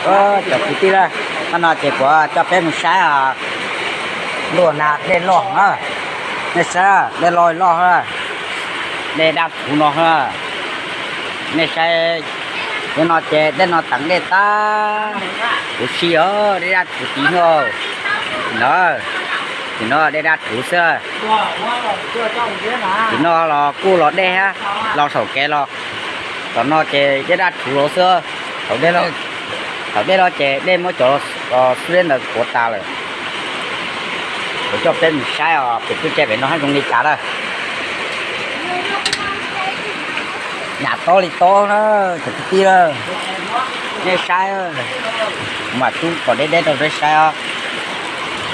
Cov kwv tij, no ces kuv coj peb mus saib luaj na, dej loj na. Nej saib, dej loj loj, dej dab thuv no. Nej saib, no ces dej no teev dej tag huv si os, dej dab thuv tid no. Tim no, tim no dej dab thuv xwb. Tim no los kuj los dej hab, los saum kev los. Tom no ces dej dab thuv los xwb. Thaum dej los ces dej muab cov xwb ntawd puv tas lawm. Kuv coj peb mus saib os, pem twb tsev pem no hab zoo li cas lawm. Nyam tob li tob na, cov kwv tij. Nej saib, mam tub kom deb deb rau peb saib os.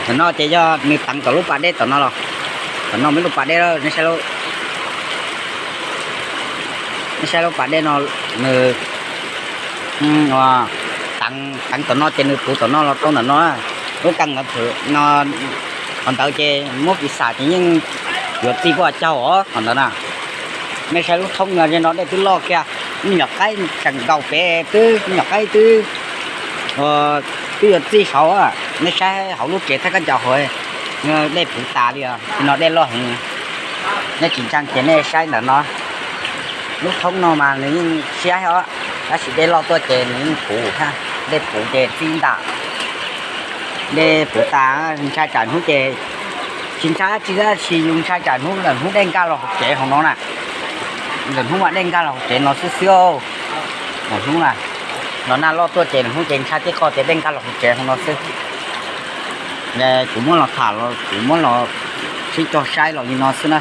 Tom no ces yog nws teev tom lub pas dej tom no los. Tom no muaj lub pas dej, nej saib lub pas dej no, nws teev tom no ces nws puv tom no los rau ntawm no. Lub kas ntawd, qhov ntawd ces muab piv xam ces yeej yuav txij puag caug os qhov ntawd na. Nej saib lub thoob no, ze no dej twb loj kiag, me nyuam qaib tseem nkaus pem twb, me nyuam qaib twb, twb yuav txij saud. Nej saib hauv lub tsev thaj kab ncas hauv, dej puv tas li os, no dej loj heev. Nej tsis ntseeg ces nej saib ntawm no, lub thoob no mas nws yeej siab os, tab sis dej loj tuaj ces nws yeej puv, dej puv ces txij ntag. Dej puv tas, ntshai tsam hnub ces, tsis ntshai tsis, tab sis yus ntshai tsam hnub, lawm hnub dej nkag los hauv tsev hauv no na. Lawm hnub mas dej nkag los hauv tsev no xwb xwb. Lawm hnub na, los nag loj tuaj ces lawm hnub ces ntshai tib qho tias dej nkag los hauv tsev hauv no xwb. Kuv muab los tham los kuv muab los sib cog saib los li no xwb na.